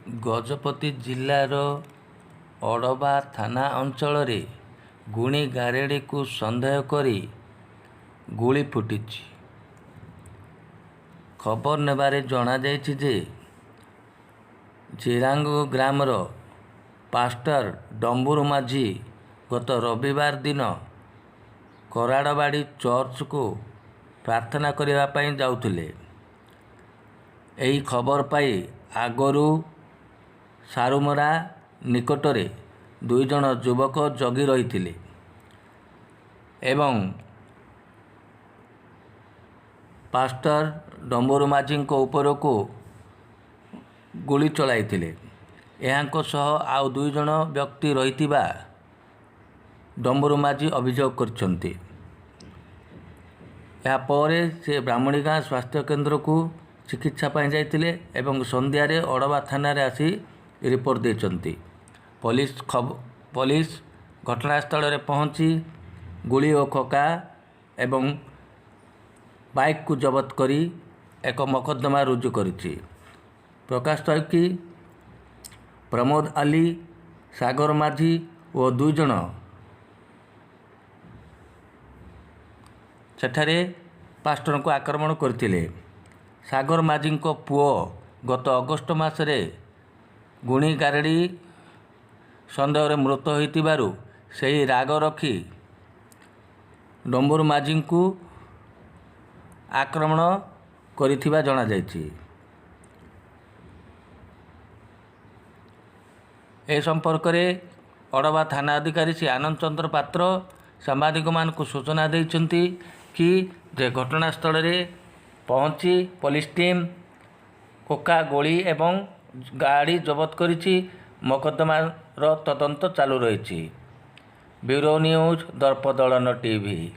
ଗଜପତି ଜିଲ୍ଲାର ଅଡ଼ବା ଥାନା ଅଞ୍ଚଳରେ ଗୁଣି ଗାରେଡ଼ିକୁ ସନ୍ଦେହ କରି ଗୁଳି ଫୁଟିଛି। ଖବର ନେବାରେ ଜଣାଯାଇଛି ଯେ, ଜିରାଙ୍ଗ ଗ୍ରାମର ପାଷ୍ଟର ଡମ୍ବୁରୁ ମାଝୀ ଗତ ରବିବାର ଦିନ କରାଡ଼ବାଡ଼ି ଚର୍ଚ୍ଚକୁ ପ୍ରାର୍ଥନା କରିବା ପାଇଁ ଯାଉଥିଲେ। ଏହି ଖବର ପାଇ ଆଗରୁ ସାରୁମରା ନିକଟରେ ଦୁଇଜଣ ଯୁବକ ଜଗି ରହିଥିଲେ ଏବଂ ପାଷ୍ଟର ଡମ୍ବୁରୁ ମାଝୀଙ୍କ ଉପରକୁ ଗୁଳି ଚଳାଇଥିଲେ। ଏହାଙ୍କ ସହ ଆଉ ଦୁଇଜଣ ବ୍ୟକ୍ତି ରହିଥିବା ଡମ୍ବୁରୁ ମାଝୀ ଅଭିଯୋଗ କରିଛନ୍ତି। ଏହାପରେ ସେ ବ୍ରାହ୍ମଣୀଗାଁ ସ୍ୱାସ୍ଥ୍ୟକେନ୍ଦ୍ରକୁ ଚିକିତ୍ସା ପାଇଁ ଯାଇଥିଲେ ଏବଂ ସନ୍ଧ୍ୟାରେ ଅଡ଼ବା ଥାନାରେ ଆସି ରିପୋର୍ଟ ଦେଇଛନ୍ତି। ପୋଲିସ ଘଟଣାସ୍ଥଳରେ ପହଞ୍ଚି ଗୁଳି ଓ ଖୋକା ଏବଂ ବାଇକ୍କୁ ଜବତ କରି ଏକ ମକଦ୍ଦମା ରୁଜୁ କରିଛି। ପ୍ରକାଶ ଥାଉକି ପ୍ରମୋଦ ଅଲି, ସାଗର ମାଝୀ ଓ ଦୁଇଜଣ ସେଠାରେ ପାଷ୍ଟରଙ୍କୁ ଆକ୍ରମଣ କରିଥିଲେ। ସାଗର ମାଝୀଙ୍କ ପୁଅ ଗତ ଅଗଷ୍ଟ ମାସରେ ଗୁଣି ଗାରେଡ଼ି ସନ୍ଦେହରେ ମୃତ ହୋଇଥିବାରୁ ସେହି ରାଗ ରଖି ଡମ୍ବୁରୁ ମାଝୀଙ୍କୁ ଆକ୍ରମଣ କରିଥିବା ଜଣାଯାଇଛି। ଏ ସମ୍ପର୍କରେ ଅଡ଼ବା ଥାନା ଅଧିକାରୀ ଶ୍ରୀ ଆନନ୍ଦ ଚନ୍ଦ୍ର ପାତ୍ର ସାମ୍ବାଦିକମାନଙ୍କୁ ସୂଚନା ଦେଇଛନ୍ତି କି ଯେ ଘଟଣାସ୍ଥଳରେ ପହଞ୍ଚି ପୋଲିସ ଟିମ୍ କୋକା, ଗୋଳି ଏବଂ ଗାଡ଼ି ଜବତ କରିଛି। ମକଦ୍ଦମାର ତଦନ୍ତ ଚାଲୁ ରହିଛି। Bureau news, Darpadalan TV.